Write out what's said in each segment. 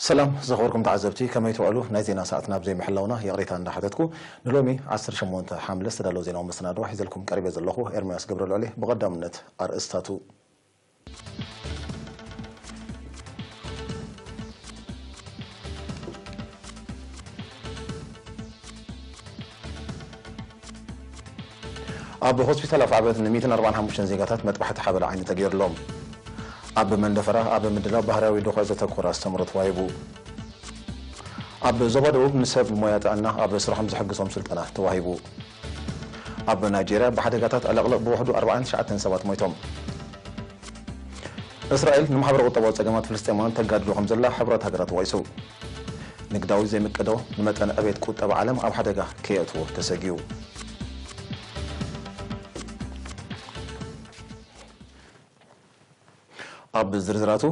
ሰላም ዝኸበርኩም ተዓዘብቲ፣ ከመይ ትውዕሉ? ናይ ዜና ሰዓትና ብዘይ ምሕላውና ይቕሬታ እንዳሓተትኩ፣ ንሎሚ ዓሰርተ ሸሞንተ ሓምለ ዝተዳለወ ዜናዊ መሰናድኦ ሒዘልኩም ቀሪበ ዘለኹ ኤርምያስ ገብረልዑል እየ። ብቐዳምነት ኣርእስታቱ። ኣብ ሆስፒታል ኣፍዓበት ን ሚእትን ኣርባዓን ሓሙሽተን ዜጋታት መጥባሕቲ ሓበላ ዓይኒ ተገይሩሎም። ኣብ መንደፈራ ኣብ ምድላው ባህርያዊ ዶኾ ዘተኮረ ኣስተምህሮ ተዋሂቡ። ኣብ ዞባ ደቡብ ንሰብ ሞያ ጥዕና ኣብ ስርሖም ዝሕግዞም ስልጠና ተዋሂቡ። ኣብ ናይጄርያ ብሓደጋታት ዕልቕልቕ ብውሕዱ ኣርባዓን ትሽዓተን ሰባት ሞይቶም። እስራኤል ንማሕበረ ቁጠባዊ ጸገማት ፍልስጤማውያን ተጋድዶ ከም ዘላ ሕቡራት ሃገራት ወቒሱ። ንግዳዊ ዘይምቅዶ ንመጠን ዕቤት ቁጠባ ዓለም ኣብ ሓደጋ ከየእትዎ ተሰጊኡ። ኣብ ዝርዝራቱ፣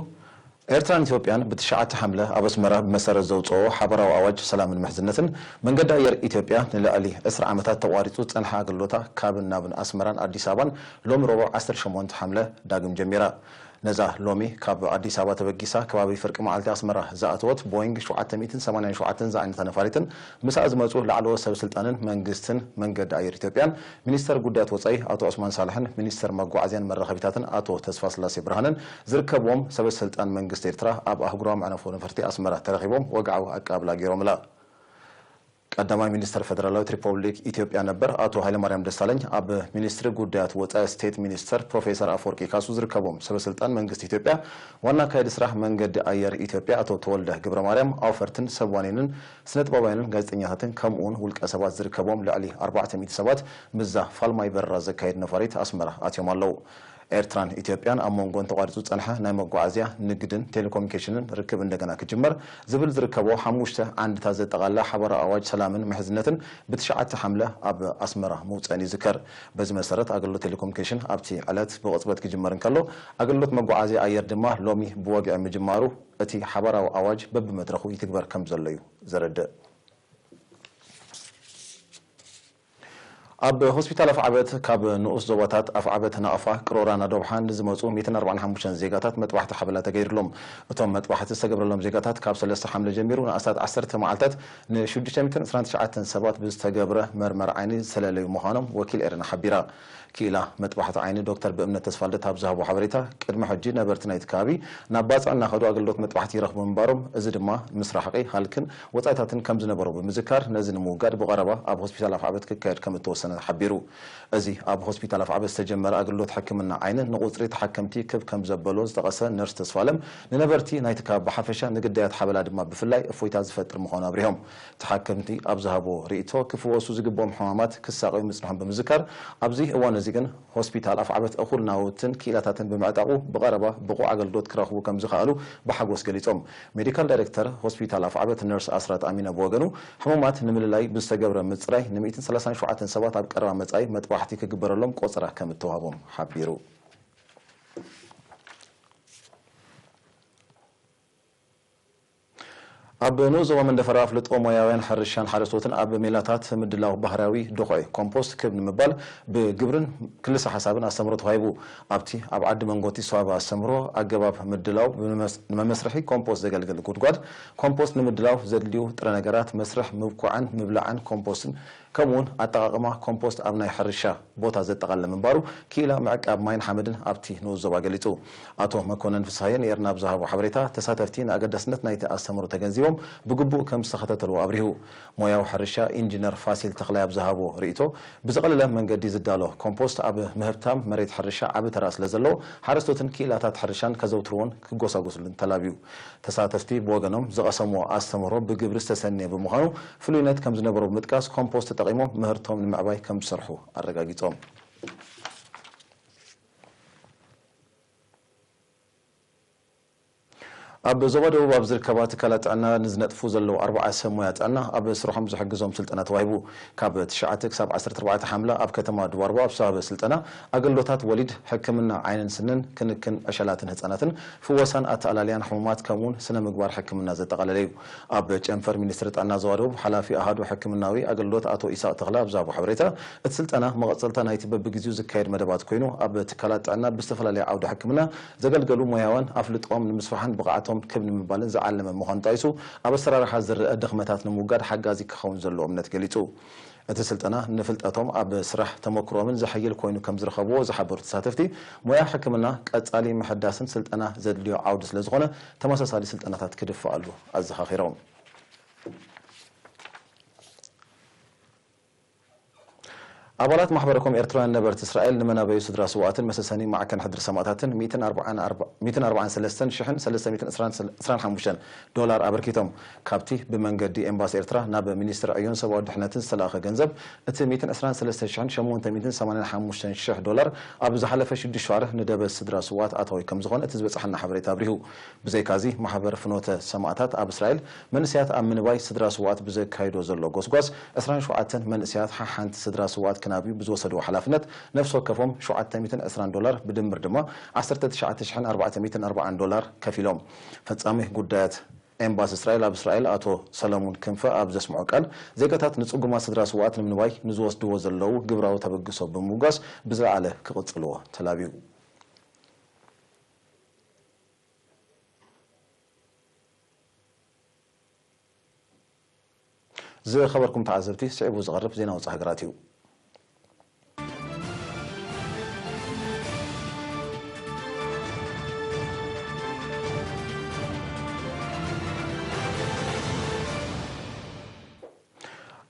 ኤርትራን ኢትዮጵያን ብትሽዓተ ሓምለ ኣብ ኣስመራ ብመሰረት ዘውጽኦ ሓበራዊ ኣዋጅ ሰላምን ምሕዝነትን፣ መንገዲ ኣየር ኢትዮጵያ ንልዕሊ ዕስራ ዓመታት ተቋሪጹ ዝጸንሐ ኣገልግሎታ ካብን ናብን ኣስመራን ኣዲስ ኣበባን ሎሚ ረቡዕ ዓሰርተ ሸሞንተ ሓምለ ዳግም ጀሚራ። ነዛ ሎሚ ካብ ኣዲስ ኣበባ ተበጊሳ ከባቢ ፍርቂ መዓልቲ ኣስመራ ዝኣተወት ቦይንግ ሸውዓተ ሚእትን ሰማንያን ሸውዓተን ዝዓይነታ ነፋሪትን ምስኣ ዝመጹ ላዕለዎት ሰብ ስልጣንን መንግስትን መንገዲ ኣየር ኢትዮጵያን፣ ሚኒስተር ጉዳያት ወጻኢ ኣቶ ዑስማን ሳልሕን ሚኒስተር መጓዓዝያን መራኸቢታትን ኣቶ ተስፋስላሴ ብርሃነን ዝርከብዎም ሰበ ስልጣን መንግስቲ ኤርትራ ኣብ ኣህጉራዊ መዕርፎ ነፈርቲ ኣስመራ ተረኺቦም ወግዓዊ ኣቀባብላ ገይሮምላ። ቀዳማይ ሚኒስተር ፈደራላዊት ሪፐብሊክ ኢትዮጵያ ነበር ኣቶ ሃይለማርያም ደሳለኝ ኣብ ሚኒስትሪ ጉዳያት ወጻኢ ስቴት ሚኒስተር ፕሮፌሰር ኣፈወርቂ ካሱ ዝርከቦም ሰበ ስልጣን መንግስቲ ኢትዮጵያ፣ ዋና ኣካያዲ ስራሕ መንገዲ ኣየር ኢትዮጵያ ኣቶ ተወልደ ገብረ ማርያም፣ ኣውፈርትን ሰብ ዋኒንን ስነ ጥበባውያንን ጋዜጠኛታትን ከምኡውን ውልቀ ሰባት ዝርከቦም ልዕሊ ኣርባዕተ ሚእቲ ሰባት ምስዛ ፋልማይ በረራ ዘካይድ ነፋሪት ኣስመራ ኣትዮም ኣለዉ። ኤርትራን ኢትዮጵያን ኣብ መንጎን ተቋሪጹ ዝጸንሐ ናይ መጓዓዝያ፣ ንግድን ቴሌኮሙኒኬሽንን ርክብ እንደገና ክጅመር ዝብል ዝርከቦ ሓሙሽተ ዓንድታት ዘጠቓልላ ሓበራዊ ኣዋጅ ሰላምን ምሕዝነትን ብትሽዓተ ሓምለ ኣብ ኣስመራ ምውጸእን ይዝከር። በዚ መሰረት ኣገልግሎት ቴሌኮሙኒኬሽን ኣብቲ ዕለት ብቕጽበት ክጅመር እንከሎ፣ ኣገልግሎት መጓዓዝያ ኣየር ድማ ሎሚ ብወግዒ ምጅማሩ እቲ ሓበራዊ ኣዋጅ በብመድረኹ ይትግበር ከም ዘሎ እዩ ዘረድእ። ኣብ ሆስፒታል ኣፍዓበት ካብ ንኡስ ዞባታት ኣፍዓበት፣ ናቕፋ፣ ቅሮራን ኣዶብሓን ንዝመጹ ሚእትን ኣርባዓን ሓሙሽተን ዜጋታት መጥባሕቲ ሓበላ ተገይሩሎም። እቶም መጥባሕቲ ዝተገብረሎም ዜጋታት ካብ ሰለስተ ሓምለ ጀሚሩ ንኣስታት ዓሰርተ መዓልታት ንሽዱሽተ ሚእትን ዕስራን ትሽዓተን ሰባት ብዝተገብረ መርመራ ዓይኒ ዝተለለዩ ምዃኖም ወኪል ኤረና ሓቢራ። ክኢላ መጥባሕቲ ዓይኒ ዶክተር ብእምነት ተስፋልደት ኣብ ዝሃቦ ሓበሬታ፣ ቅድሚ ሕጂ ነበርቲ ናይቲ ከባቢ ናብ ባጽዕ እናኸዱ ኣገልግሎት መጥባሕቲ ይረኽቡ ምንባሮም፣ እዚ ድማ ምስ ራሕቂ፣ ሃልክን ወጻኢታትን ከም ዝነበሮ ብምዝካር፣ ነዚ ንምውጋድ ብቐረባ ኣብ ሆስፒታል ኣፍዓበት ክካየድ ከም እተወሰነ ሓቢሩ። እዚ ኣብ ሆስፒታል ኣፍዓበት ዝተጀመረ ኣገልግሎት ሕክምና ዓይኒ ንቁጽሪ ተሓከምቲ ክብ ከም ዘበሎ ዝጠቐሰ ነርስ ተስፋለም፣ ንነበርቲ ናይቲ ከባቢ ብሓፈሻ ንግዳያት ሓበላ ድማ ብፍላይ እፎይታ ዝፈጥር ምዃኑ ኣብሪሆም። ተሓከምቲ ኣብ ዝሃቦ ርእይቶ፣ ክፍወሱ ዝግብኦም ሕማማት ክሳቐዩ ምጽንሖም ብምዝካር፣ ኣብዚ እዋን እዚ ግን ሆስፒታል ኣፍዓበት እኹል ናውትን ክኢላታትን ብምዕጣቑ ብቐረባ ብቑዕ ኣገልግሎት ክረኽቡ ከም ዝኸኣሉ ብሓጎስ ገሊጾም። ሜዲካል ዳይሬክተር ሆስፒታል ኣፍዓበት ነርስ ኣስራት ኣሚነ ብወገኑ፣ ሕሙማት ንምልላይ ብዝተገብረ ምጽራይ ን ሚእትን ሰላሳን ሸውዓተን ሰባት ኣብ ቀረባ መጻኢ መጥባሕቲ ክግበረሎም ቆጸራ ከም እተዋህቦም ሓቢሩ። ኣብ ንኡስ ዞባ መንደፈራ ኣፍልጦ ሞያውያን ሕርሻን ሓረስቶትን ኣብ ሜላታት ምድላው ባህርያዊ ዶኾዒ ኮምፖስት ክብ ንምባል ብግብርን ክልሰ ሓሳብን ኣስተምህሮ ተዋሂቡ። ኣብቲ ኣብ ዓዲ መንጎቲ ዝተዋህበ ኣስተምህሮ፣ ኣገባብ ምድላው ብመስ-፣ ንመመስርሒ ኮምፖስት ዘገልግል ጉድጓድ ኮምፖስት ንምድላው ዘድልዩ ጥረ ነገራት፣ መስርሕ ምብኳዕን ምብላዕን ኮምፖስትን፣ ከምኡውን ኣጠቓቕማ ኮምፖስት ኣብ ናይ ሕርሻ ቦታ ዘጠቓለለ ምንባሩ ክኢላ ምዕቃብ ማይን ሓመድን ኣብቲ ንኡስ ዞባ ገሊጹ። ኣቶ መኮነን ፍስሃየ ንኤርና ኣብ ዝሃቦ ሓበሬታ፣ ተሳተፍቲ ንኣገዳስነት ናይቲ ኣስተምህሮ ተገንዚቦም ብግቡእ ከም ዝተኸታተልዎ ኣብሪሁ። ሞያዊ ሕርሻ ኢንጂነር ፋሲል ተኽላይ ኣብ ዝሃቦ ርእይቶ፣ ብዝቐለለ መንገዲ ዝዳሎ ኮምፖስት ኣብ ምህብታም መሬት ሕርሻ ዓቢ ተራ ስለ ዘለዎ፣ ሓረስቶትን ክኢላታት ሕርሻን ከዘውትርዎን ክጎሳጎስሉን ተላብዩ። ተሳተፍቲ ብወገኖም ዝቐሰምዎ ኣስተምህሮ ብግብሪ ዝተሰነየ ብምዃኑ ፍሉይነት ከም ዝነበሮ ብምጥቃስ፣ ኮምፖስት ተጠቒሞም ምህርቶም ንምዕባይ ከም ዝሰርሑ ኣረጋጊጾም። ኣብ ዞባ ደቡብ ኣብ ዝርከባ ትካላት ጥዕና ንዝነጥፉ ዘለዉ ኣርባዓ ሰብ ሞያ ጥዕና ኣብ ስርሖም ዝሕግዞም ስልጠና ተዋሂቡ። ካብ ትሽዓተ ክሳብ ዓሰርተ ኣርባዕተ ሓምለ ኣብ ከተማ ድባርባ ኣብ ዝተዋህበ ስልጠና፣ ኣገልግሎታት ወሊድ፣ ሕክምና ዓይንን ስንን፣ ክንክን ዕሸላትን ህጻናትን፣ ፍወሳን ኣተኣላልያን ሕሙማት፣ ከምኡውን ስነ ምግባር ሕክምና ዘጠቓለለ እዩ። ኣብ ጨንፈር ሚኒስትሪ ጥዕና ዞባ ደቡብ ሓላፊ ኣሃዱ ሕክምናዊ ኣገልግሎት ኣቶ ኢሳቕ ተኽለ ኣብ ዝሃቦ ሓበሬታ፣ እቲ ስልጠና መቐጸልታ ናይቲ በብግዜኡ ዝካየድ መደባት ኮይኑ፣ ኣብ ትካላት ጥዕና ብዝተፈላለየ ዓውዲ ሕክምና ዘገልገሉ ሞያውያን ኣፍልጦኦም ንምስፋሕን ብቕዓቶም ክብ ንምባልን ዝዓለመ ምዃኑ ጠቒሱ፣ ኣብ ኣሰራርሓ ዝረአ ድኽመታት ንምውጋድ ሓጋዚ ክኸውን ዘለዎ እምነት ገሊጹ። እቲ ስልጠና ንፍልጠቶም ኣብ ስራሕ ተመክሮምን ዘሐይል ኮይኑ ከም ዝረኸብዎ ዝሓበሩ ተሳተፍቲ፣ ሞያ ሕክምና ቀጻሊ ምሕዳስን ስልጠና ዘድልዮ ዓውዲ ስለ ዝኾነ፣ ተመሳሳሊ ስልጠናታት ክድፈኣሉ ኣዘኻኺሮም። ኣባላት ማሕበረኮም ኤርትራውያን ነበርቲ እስራኤል ንመናበዩ ስድራ ስውኣትን መሰሰኒ ማዕከን ሕድሪ ሰማእታትን ሚእትን ኣርባዓን ኣርባ-፣ ሚእትን ኣርባዓን ሰለስተን ሽሕን ሰለስተ ሚእትን ዕስራን ሓሙሽተን ዶላር ኣበርኪቶም። ካብቲ ብመንገዲ ኤምባሲ ኤርትራ ናብ ሚኒስትሪ ዕዮን ሰብኣዊ ድሕነትን ዝተላእኸ ገንዘብ፣ እቲ ሚእትን ዕስራን ሰለስተ ሽሕን ሸሞንተ ሚእትን ሰማንያን ሓሙሽተን ሽሕ ዶላር ኣብ ዝሓለፈ ሽዱሽተ ወርሒ ንደበስ ስድራ ስውኣት ኣታዊ ከም ዝኾነ እቲ ዝበጽሓና ሓበሬታ ኣብሪሁ። ብዘይካዚ፣ ማሕበር ፍኖተ ሰማእታት ኣብ እስራኤል መንእሰያት ኣብ ምንባይ ስድራ ስውኣት ብዘካይዶ ዘሎ ጎስጓስ፣ ዕስራን ሸውዓተን መንእሰያት ሓሓንቲ ስድራ ስውኣት ክናብዩ ብዝወሰድዎ ሓላፍነት፣ ነፍሲ ወከፎም ሸውዓተ ሚእትን ዕስራን ዶላር፣ ብድምር ድማ ዓሰርተ ትሽዓተ ሽሕን ኣርባዕተ ሚእትን ኣርባዓን ዶላር ከፊሎም። ፈጻሚ ጉዳያት ኤምባሲ እስራኤል ኣብ እስራኤል ኣቶ ሰለሙን ክንፈ ኣብ ዘስምዖ ቃል፣ ዜጋታት ንጽጉማት ስድራ ስውኣት ንምንባይ ንዝወስድዎ ዘለዉ ግብራዊ ተበግሶ ብምውጋስ ብዝለዓለ ክቕጽልዎ ተላብዩ። ዝኸበርኩም ተዓዘብቲ፣ ስዒቡ ዝቐርብ ዜና ወጻኢ ሃገራት እዩ።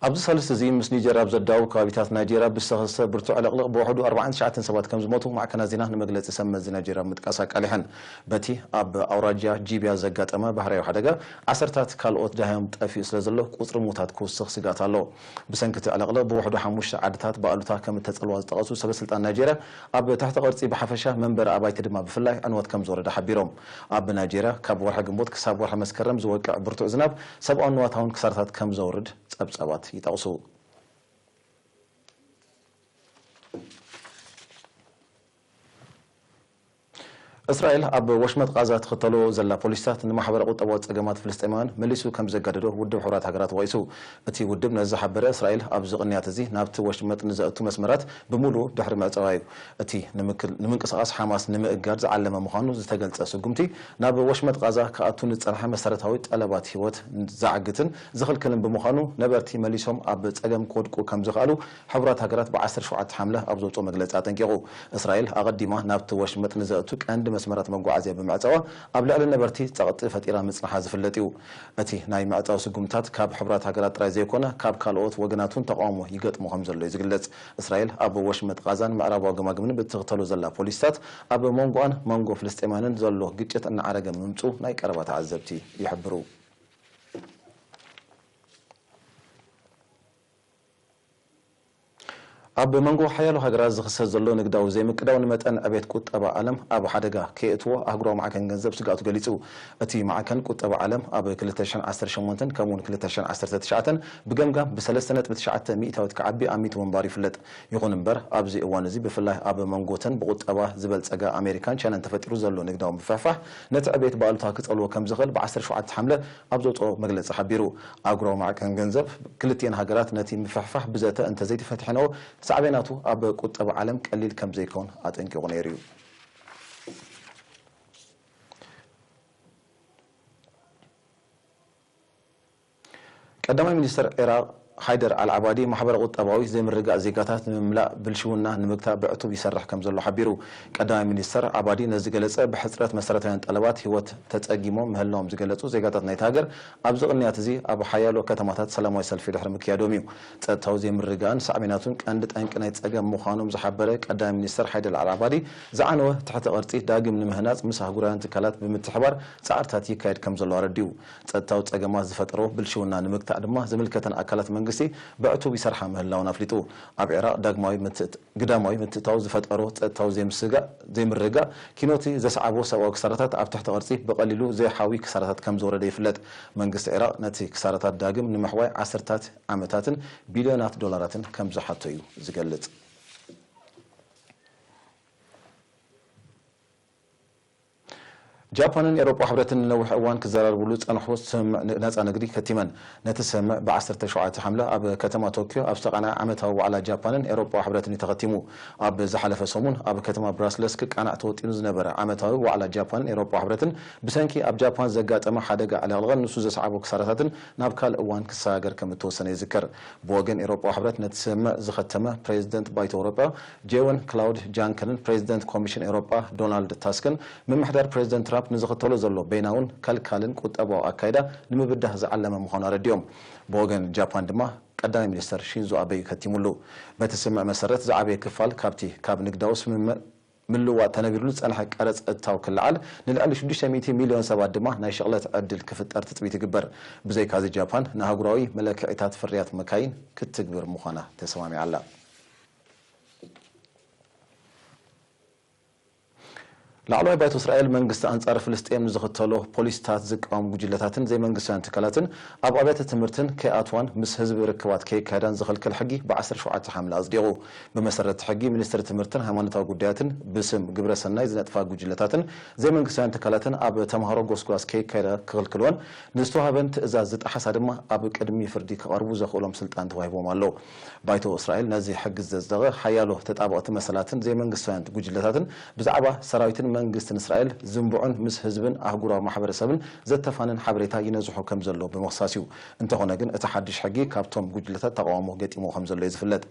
ኣብዚ ሳልስቲ እዚ ምስ ኒጀር ኣብ ዘዳውብ ከባቢታት ናይጄርያ ብዝተኸስተ ብርቱዕ ዕልቕልቕ ብውሕዱ ኣርባዓን ትሽዓተን ሰባት ከም ዝሞቱ ማዕከናት ዜና ንመግለጺ ሰብ መዚ ናይጄርያ ምጥቃስ ኣቃሊሐን። በቲ ኣብ ኣውራጃ ጂብያ ዘጋጠመ ባህርያዊ ሓደጋ፣ ዓሰርታት ካልኦት ደሃዮም ጠፊኡ ስለ ዘሎ፣ ቁጽሪ ሙታት ክውስኽ ስግኣት ኣሎ። ብሰንኪ እቲ ዕልቕልቕ ብውሕዱ ሓሙሽተ ዓድታት ብኣሉታ ከም እተጸልዋ ዝጠቐሱ ሰበ ስልጣን ናይጄርያ፣ ኣብ ትሕቲ ቅርጺ ብሓፈሻ፣ መንበሪ ኣባይቲ ድማ ብፍላይ ዕንወት ከም ዝወረደ ሓቢሮም። ኣብ ናይጄርያ ካብ ወርሒ ግንቦት ክሳብ ወርሒ መስከረም ዝወቅዕ ብርቱዕ ዝናብ ሰብኣውን ንዋታውን ክሳራታት ከም ዘውርድ ጸብጻባት ይጠቕሱ። እስራኤል ኣብ ወሽመጥ ቃዛ ትኽተሎ ዘላ ፖሊሲታት ንማሕበረ ቁጠባዊ ጸገማት ፍልስጤማውያን መሊሱ ከም ዘጋደዶ ውድብ ሕቡራት ሃገራት ወቒሱ። እቲ ውድብ ነዚ ዝሓበረ፣ እስራኤል ኣብዚ ቅንያት እዚ ናብቲ ወሽመጥ ንዘእቱ መስመራት ብምሉኡ ድሕሪ ምዕጻዋ እዩ። እቲ ንምክል-፣ ንምንቅስቓስ ሓማስ ንምእጋድ ዝዓለመ ምዃኑ ዝተገልጸ ስጉምቲ፣ ናብ ወሽመጥ ቃዛ ክኣቱ ንዝጸንሐ መሰረታዊ ጠለባት ህይወት ዘዓግትን ዝኽልክልን ብምዃኑ፣ ነበርቲ መሊሶም ኣብ ጸገም ክወድቁ ከም ዝኽኣሉ ሕቡራት ሃገራት ብ ዓሰርተ ሸውዓተ ሓምለ ኣብ ዘውጽኦ መግለጺ ኣጠንቂቑ። እስራኤል ኣቐዲማ ናብቲ ወሽመጥ ንዘእቱ ቀንዲ መስመራት መጓዓዝያ ብምዕጻዋ፣ ኣብ ልዕሊ ነበርቲ ጸቕጢ ፈጢራ ምጽንሓ ዝፍለጥ እዩ። እቲ ናይ ምዕጻው ስጉምታት ካብ ሕቡራት ሃገራት ጥራይ ዘይኮነ፣ ካብ ካልኦት ወገናት እውን ተቓውሞ ይገጥሞ ከም ዘሎ እዩ ዝግለጽ። እስራኤል ኣብ ወሽመጥ ቃዛን ምዕራባዊ ገማግምን ብትኽተሎ ዘላ ፖሊሲታት፣ ኣብ መንጎኣን መንጎ ፍልስጤማውያንን ዘሎ ግጭት እናዓረገ ምምጹ ናይ ቀረባ ተዓዘብቲ ይሕብሩ። ኣብ መንጎ ሓያሎ ሃገራት ዝኽሰት ዘሎ ንግዳዊ ዘይምቅዳው፣ ንመጠን ዕቤት ቁጠባ ዓለም ኣብ ሓደጋ ከየእትዎ ኣህጉራዊ ማዕከን ገንዘብ ስግኣቱ ገሊጹ። እቲ ማዕከን ቁጠባ ዓለም ኣብ ክልተ ሽሕን ዓሰርተ ሸሞንተን ከምኡውን ክልተ ሽሕን ዓሰርተ ትሽዓተን ብገምጋም ብሰለስተ ነጥቢ ትሽዓተ ሚእታዊት ክዓቢ ኣሚቱ ምንባሩ ይፍለጥ። ይኹን እምበር፣ ኣብዚ እዋን እዚ ብፍላይ ኣብ መንጎተን ብቁጠባ ዝበልጸጋ ኣሜሪካን ቻይናን ተፈጢሩ ዘሎ ንግዳዊ ምፍሕፋሕ፣ ነቲ ዕቤት ብኣሉታ ክጸልዎ ከም ዝኽእል ብ ዓሰርተ ሸውዓተ ሓምለ ኣብ ዘውጽኦ መግለጺ ሓቢሩ። ኣህጉራዊ ማዕከን ገንዘብ፣ ክልቲኤን ሃገራት ነቲ ምፍሕፋሕ ብዘተ እንተዘይተፈቲሐንኦ፣ ሳዕቤናቱ ኣብ ቁጠባ ዓለም ቀሊል ከም ዘይከውን ኣጠንቂቑ ነይሩ እዩ። ቀዳማይ ሚኒስተር ዒራቕ ሓይደር ኣልዓባዲ፣ ማሕበረ ቁጠባዊ ዘይምርግጋእ ዜጋታት ንምምላእ ብልሽውና ንምግታእ ብዕቱብ ይሰርሕ ከም ዘሎ ሓቢሩ። ቀዳማይ ሚኒስተር ዓባዲ ነዚ ዝገለጸ፣ ብሕጽረት መሰረታውያን ጠለባት ህይወት ተጸጊሞም ምህላዎም ዝገለጹ ዜጋታት ናይቲ ሃገር፣ ኣብዚ ቅንያት እዚ ኣብ ሓያሎ ከተማታት ሰላማዊ ሰልፊ ድሕሪ ምክያዶም እዩ። ጸጥታዊ ዘይምርግጋእን ሳዕቤናቱን ቀንዲ ጠንቂ ናይ ጸገም ምዃኖም ዝሓበረ ቀዳማይ ሚኒስተር ሓይደር ኣልዓባዲ፣ ዝዓነወ ትሕተ ቅርጺ ዳግም ንምህናጽ ምስ ኣህጉራውያን ትካላት ብምትሕባር ጻዕርታት ይካየድ ከም ዘሎ ኣረዲኡ። ጸጥታዊ ጸገማት ዝፈጠሮ ብልሽውና ንምግታእ ድማ ዝምልከተን ኣካላት መንግስቲ ብዕቱብ ይሰርሓ ምህላውን ኣፍሊጡ። ኣብ ዒራቕ ዳግማዊ ምትእት-፣ ግዳማዊ ምትእታው ዝፈጠሮ ጸጥታዊ ዘይምስጋ-፣ ዘይምርግጋእ፣ ኪኖቲ ዘስዓቦ ሰብኣዊ ክሳራታት ኣብ ትሕቲ ቅርጺ ብቐሊሉ ዘይሓዊ ክሳራታት ከም ዝወረደ ይፍለጥ። መንግስቲ ዒራቕ ነቲ ክሳራታት ዳግም ንምሕዋይ ዓሰርታት ዓመታትን ቢልዮናት ዶላራትን ከም ዝሓቶ እዩ ዝገልጽ። ጃፓንን ኤውሮጳ ሕብረትን ንነዊሕ እዋን ክዘራረብሉ ዝጸንሑ ስምምዕ ን-፣ ነጻ ንግዲ ከቲመን። ነቲ ስምምዕ ብ ዓሰርተ ሸውዓተ ሓምለ ኣብ ከተማ ቶክዮ ኣብ ዝተቓንዐ ዓመታዊ ዋዕላ ጃፓንን ኤውሮጳ ሕብረትን እዩ ተኸቲሙ። ኣብ ዝሓለፈ ሰሙን ኣብ ከተማ ብራስለስ ክቃናዕ ተወጢኑ ዝነበረ ዓመታዊ ዋዕላ ጃፓንን ኤውሮጳ ሕብረትን ብሰንኪ ኣብ ጃፓን ዘጋጠመ ሓደጋ ዕልቕልቕን ንሱ ዘስዓቦ ክሳራታትን ናብ ካልእ እዋን ክሰጋገር ከም እተወሰነ ይዝከር። ብወገን ኤውሮጳ ሕብረት ነቲ ስምምዕ ዝኸተመ ፕሬዚደንት ባይቶ ኤውሮጳ ጄወን ክላውድ ጃንከርን ፕሬዚደንት ኮሚሽን ኤውሮጳ ዶናልድ ታስክን ምምሕዳር ፕሬዚደንት ትራምፕ ንዝኽተሎ ዘሎ በይናውን ከልካልን ቁጠባዊ ኣካይዳ ንምብዳህ ዝዓለመ ምዃኑ ኣረዲኦም። ብወገን ጃፓን ድማ ቀዳማይ ሚኒስተር ሺንዞ ኣበ እዩ ከቲሙሉ። በቲ ስምምዕ መሰረት ዝዓበየ ክፋል ካብቲ ካብ ንግዳዊ ስምምዕ ምልውዋጥ ተነቢርሉ ዝጸንሐ ቀረጽ እታው ክለዓል፣ ንልዕሊ ሽዱሽተ ሚእቲ ሚልዮን ሰባት ድማ ናይ ሽቕለት ዕድል ክፍጠር ትጽቢት ይግበር። ብዘይካዚ ጃፓን ንኣህጉራዊ መለክዒታት ፍርያት መካይን ክትትግብር ምዃና ተሰማሚዓ ኣላ። ላዕለዋይ ባይቶ እስራኤል መንግስቲ ኣንጻር ፍልስጤም ንዝኽተሎ ፖሊሲታት ዝቃወሙ ጉጅለታትን ዘይመንግስታውያን ትካላትን ኣብ ኣብያተ ትምህርትን ከይኣትዋን ምስ ህዝቢ ርክባት ከየካየዳን ዝኽልክል ሕጊ ብ ዓሰርተ ሸውዓተ ሓምለ ኣጽዲቑ። ብመሰረት እቲ ሕጊ፣ ሚኒስትሪ ትምህርትን ሃይማኖታዊ ጉዳያትን ብስም ግብረ ሰናይ ዝነጥፋ ጉጅለታትን ዘይመንግስታውያን ትካላትን ኣብ ተምሃሮ ጎስጓስ ከየካየዳ ክኽልክልወን፣ ንዝተዋህበን ትእዛዝ ዝጠሓሳ ድማ ኣብ ቅድሚ ፍርዲ ክቐርቡ ዘኽእሎም ስልጣን ተዋሂቦም ኣሎ። ባይቶ እስራኤል ነዚ ሕጊ ዘጽደቐ ሓያሎ ተጣበቕቲ መሰላትን ዘይመንግስታውያን ጉጅለታትን ብዛዕባ ሰራዊትን መንግስትን እስራኤል ዝንብዑን ምስ ህዝብን ኣህጉራዊ ማሕበረሰብን ዘተፋንን ሓበሬታ ይነዝሑ ከም ዘሎ ብምኽሳስ እዩ። እንተኾነ ግን እቲ ሓድሽ ሕጊ ካብቶም ጉጅለታት ተቓውሞ ገጢሞ ከም ዘሎ እዩ ዝፍለጥ።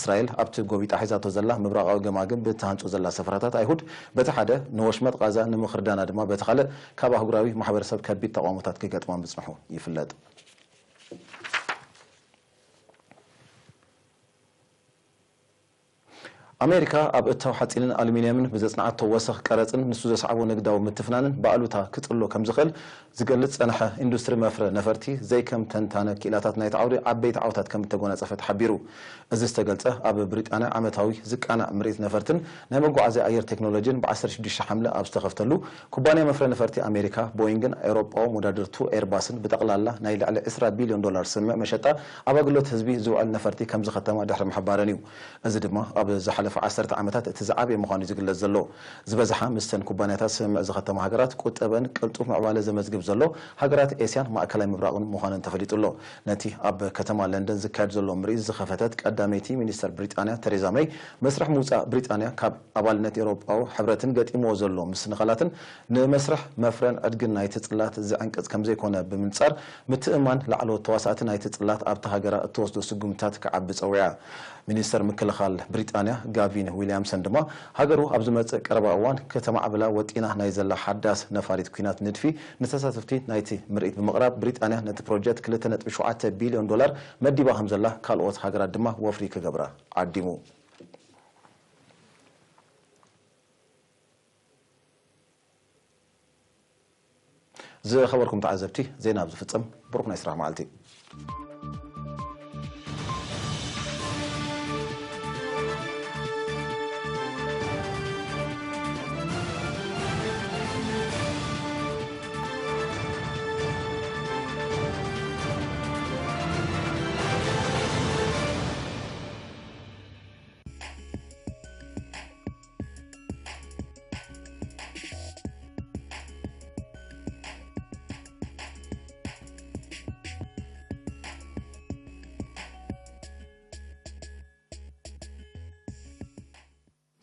እስራኤል ኣብቲ ጎቢጣ ሒዛቶ ዘላ ምብራቓዊ ገማግም ብትሃንጾ ዘላ ሰፈራታት ኣይሁድ በቲ ሓደ ንወሽመጥ ቓዛ ንምኽርዳና ድማ በቲ ካልእ ካብ ኣህጉራዊ ማሕበረሰብ ከቢድ ተቓውሞታት ክገጥማ ምጽንሑ ይፍለጥ። ኣሜሪካ ኣብ እታው ሓጺንን ኣሉሚንየምን ብዘጽንዓቶ ወሰኽ ቀረጽን ንሱ ዘስዓቦ ንግዳዊ ምትፍናንን ብኣሉታ ክጽሎ ከም ዝኽእል ዝገልጽ ጸንሐ ኢንዱስትሪ መፍረ ነፈርቲ ዘይከም ተንታነ ክኢላታት ናይቲ ዓውዲ ዓበይቲ ዓወታት ከም እተጎናጸፈ ተሓቢሩ። እዚ ዝተገልጸ ኣብ ብሪጣንያ ዓመታዊ ዝቃናዕ ምርኢት ነፈርትን ናይ መጓዓዝያ ኣየር ቴክኖሎጂን ብ ዓሰርተ ሽዱሽተ ሓምለ ኣብ ዝተኸፍተሉ፣ ኩባንያ መፍረ ነፈርቲ ኣሜሪካ ቦይንግን ኤውሮጳዊ መወዳድርቱ ኤርባስን ብጠቕላላ ናይ ልዕሊ ዕስራ ቢልዮን ዶላር ስምምዕ መሸጣ ኣብ ኣገልግሎት ህዝቢ ዝውዕል ነፈርቲ ከም ዝኸተማ ድሕሪ ምሕባረን እዩ። እዚ ድማ ኣብ ዝሓለፈ ዓሰርተ ዓመታት እቲ ዝዓበየ ምዃኑ እዩ ዝግለጽ ዘሎ። ዝበዝሓ ምስተን ኩባንያታት ስምምዕ ዝኸተማ ሃገራት ቁጠበን ቅልጡፍ ምዕባለ ዘመዝግብ ዘሎ ሃገራት ኤስያን ማእከላይ ምብራቕን ምዃነን ተፈሊጡ ኣሎ። ነቲ ኣብ ከተማ ለንደን ዝካየድ ዘሎ ምርኢት ዝኸፈተት ቀዳመይቲ ሚኒስተር ብሪጣንያ ተሬዛ መይ፣ መስርሕ ምውጻእ ብሪጣንያ ካብ ኣባልነት ኤውሮጳዊ ሕብረትን ገጢምዎ ዘሎ ምስንኻላትን ንመስርሕ መፍረን ዕድግን ናይቲ ጽላት ዝዕንቅጽ ከም ዘይኮነ ብምንጻር፣ ምትእምማን ላዕለዎት ተዋሳእቲ ናይቲ ጽላት ኣብታ ሃገራ እትወስዶ ስጉምትታት ክዓቢ ጸዊዓ። ሚኒስተር ምክልኻል ብሪጣንያ ጋቪን ዊልያምሰን ድማ፣ ሃገሩ ኣብ ዝመጽእ ቀረባ እዋን ከተማዕብላ ወጢና ናይ ዘላ ሓዳስ ነፋሪት ኲናት ንድፊ ንተሳተፍቲ ናይቲ ምርኢት ብምቕራብ፣ ብሪጣንያ ነቲ ፕሮጀክት ክልተ ነጥቢ ሸውዓተ ቢልዮን ዶላር መዲባ ከም ዘላ፣ ካልኦት ሃገራት ድማ ወፍሪ ክገብራ ዓዲሙ። ዝኸበርኩም ተዓዘብቲ፣ ዜና ኣብ ዝፍጸም፣ ብሩኽ ናይ ስራሕ መዓልቲ።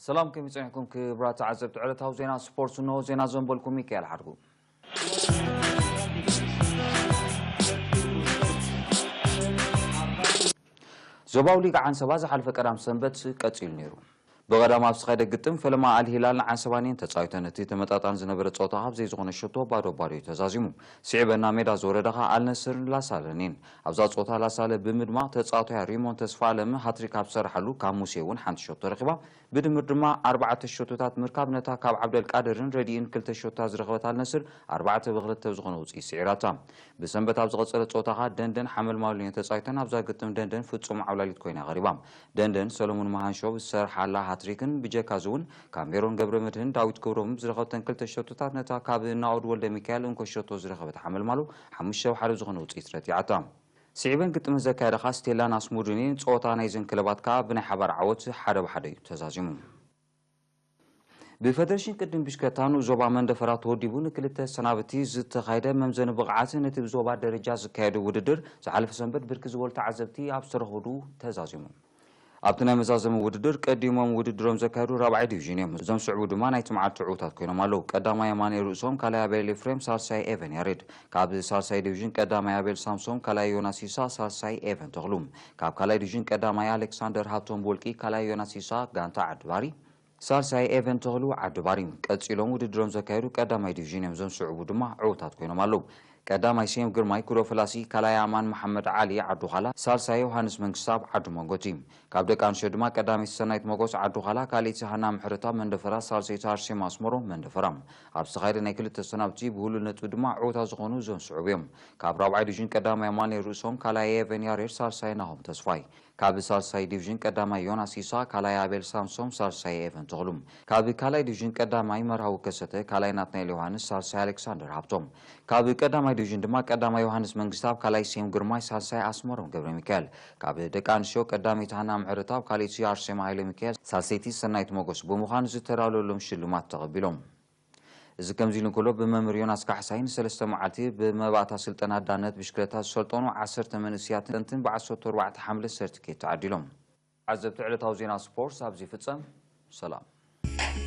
ሰላም፣ ከመይ ጸኒሕኩም ክቡራት ተዓዘብቲ ዕለታዊ ዜና ስፖርት? እንሆ ዜና ዘንበልኩም ሚካኤል ሓድጉ። ዞባዊ ሊግ ዓንሰባ ዝሓለፈ ቀዳም ሰንበት ቀጺሉ ነይሩ። ብቐዳም ኣብ ዝተኻየደ ግጥም ፈለማ ኣል ሂላልን ዓንሰባን እየን ተጻዊተን። እቲ ተመጣጣኒ ዝነበረ ጸወታ ካብ ዘይዝኾነ ሸቶ ባዶ ባዶ እዩ ተዛዚሙ። ስዒበን ናብ ሜዳ ዝወረዳ ከኣ ኣል ነስርን ላሳለን እየን። ኣብዛ ጸወታ ላሳለ ብምድማቕ ተጻዋታያ ሪሞን ተስፋኣለም ሃትሪክ ኣብ ዝሰርሓሉ ካብ ሙሴ እውን ሓንቲ ሸቶ ረኺባ። ብድምር ድማ ኣርባዕተ ሸቶታት ምርካብ ነታ ካብ ዓብደልቃድርን ረዲእን ክልተ ሸቶታት ዝረኸበት ኣል ነስር ኣርባዕተ ብ ክልተ ብዝኾነ ውጽኢት ስዒራታ። ብሰንበት ኣብ ዝቐጸለ ጸወታ ከኣ ደንደን ሓመልማልን እየን ተጻዊተን። ኣብዛ ግጥም ደንደን ፍጹም ዓብላሊት ኮይና ቀሪባ። ደንደን ሰሎሞን መሃንሾ ብዝሰርሓላ ሃትሪክን ብጀካ እዚ እውን ካብ ሜሮን ገብረመድህን ዳዊት ክብሮምን ብዝረኸብተን ክልተ ሸቶታት ነታ ካብ ናኦድ ወልደሚካኤል እንኮ ሸቶ ዝረኸበት ሓመልማሎ ሓሙሽተ ብ ሓደ ዝኾነ ውጽኢት ረቲዓታ። ስዒበን ግጥመን ዘካየዳ ከኣ ስቴላን ኣስሙድን እየን። ጸወታ ናይዘን ክለባት ከኣ ብናይ ሓባር ዓወት ሓደ ብ ሓደ እዩ ተዛዚሙ። ብፈደረሽን ቅድም ብሽክለታ ንኡስ ዞባ መንደፈራ ተወዲቡ ንክልተ ሰናብቲ ዝተኻየደ መምዘኒ ብቕዓት ነቲ ብዞባ ደረጃ ዝካየዱ ውድድር ዝሓለፈ ሰንበት ብርክት ዝበሉ ተዓዘብቲ ኣብ ዝተረኽብሉ ተዛዚሙ። ኣብቲ ናይ መዛዘሚ ውድድር ቀዲሞም ውድድሮም ዘካየዱ ራብዓይ ዲቪዥን እዮም። እዞም ስዕቡ ድማ ናይቲ መዓልቲ ዕዉታት ኮይኖም ኣለዉ። ቀዳማይ የማነ ርእሶም፣ ካልኣይ ኣቤል ኤፍሬም፣ ሳልሳይ ኤቨን ያሬድ። ካብ ሳልሳይ ዲቪዥን ቀዳማይ ኣቤል ሳምሶም፣ ካልኣይ ዮናስ ይሳ፣ ሳልሳይ ኤቨን ተኽሉ። ካብ ካልኣይ ዲቪዥን ቀዳማይ ኣሌክሳንደር ሃብቶም ብወልቂ፣ ካልኣይ ዮናስ ይሳ ጋንታ ዓድባሪ፣ ሳልሳይ ኤቨን ተኽሉ ዓድባሪ። ቀጺሎም ውድድሮም ዘካየዱ ቀዳማይ ዲቪዥን እዮም። እዞም ስዕቡ ድማ ዕዉታት ኮይኖም ኣለዉ። ቀዳማይ ስዮም ግርማይ ኩዶ ፈላሲ፣ ካልኣይ ኣማን መሓመድ ዓሊ ዓዱ ኻላ፣ ሳልሳይ ዮሃንስ መንግስታብ ዓዱ መንጎቲ። ካብ ደቂ ኣንስትዮ ድማ ቀዳመይቲ ሰናይት መጎስ ዓዱ ኻላ፣ ካልኣይቲ ሃና ምሕረታ መንደፈራ፣ ሳልሰይቲ ኣርሴማ ኣስመሮ መንደፈራ። ኣብ ዝተኻየደ ናይ ክልተ ሰናብቲ ብህሉል ነጥቢ ድማ ዕዉታት ዝኾኑ እዞም ስዕቡ እዮም። ካብ ራብዓይ ዲቪዥን ቀዳማይ ኣማኑኤል ርእሶም፣ ካልኣይ ኤቨን ያሬድ፣ ሳልሳይ ናሆም ተስፋይ። ካብ ሳልሳይ ዲቪዥን ቀዳማይ ዮናስ ይስሐቅ፣ ካልኣይ ኣቤል ሳምሶም፣ ሳልሳይ ኤቨን ተኽሉ። ካብ ካልኣይ ዲቪዥን ቀዳማይ መርሃዊ ከሰተ፣ ካልኣይ ናትናኤል ዮሃንስ፣ ሳልሳይ ኣሌክሳንደር ሃብቶም። ካብ ቀዳማይ ዲቪዥን ድማ ቀዳማይ ዮሃንስ መንግስታብ፣ ካልኣይ ስዮም ግርማይ፣ ሳልሳይ ኣስመሮም ገብረ ሚካኤል። ካብ ደቂ ኣንስትዮ ቀዳመይቲ ሃና ምሕረታብ፣ ካልኣይቲ ኣርሴማ ሃይለ ሚካኤል፣ ሳልሰይቲ ሰናይት ሞገስ ብምዃን ዝተዳለወሎም ሽልማት ተቐቢሎም። እዚ ከምዚ ኢሉ እንከሎ፣ ብመምህር ዮናስ ካሕሳይ ንሰለስተ መዓልቲ ብመባእታ ስልጠና ዳነት ብሽክለታ ዝሰልጠኑ ዓሰርተ መንእሰያትን ብዓሰርተ ኣርባዕተ ሓምለ ሰርቲፊኬት ተዓዲሎም። ዓዘብቲ ዕለታዊ ዜና ስፖርት ኣብዚ ይፍጸም። ሰላም።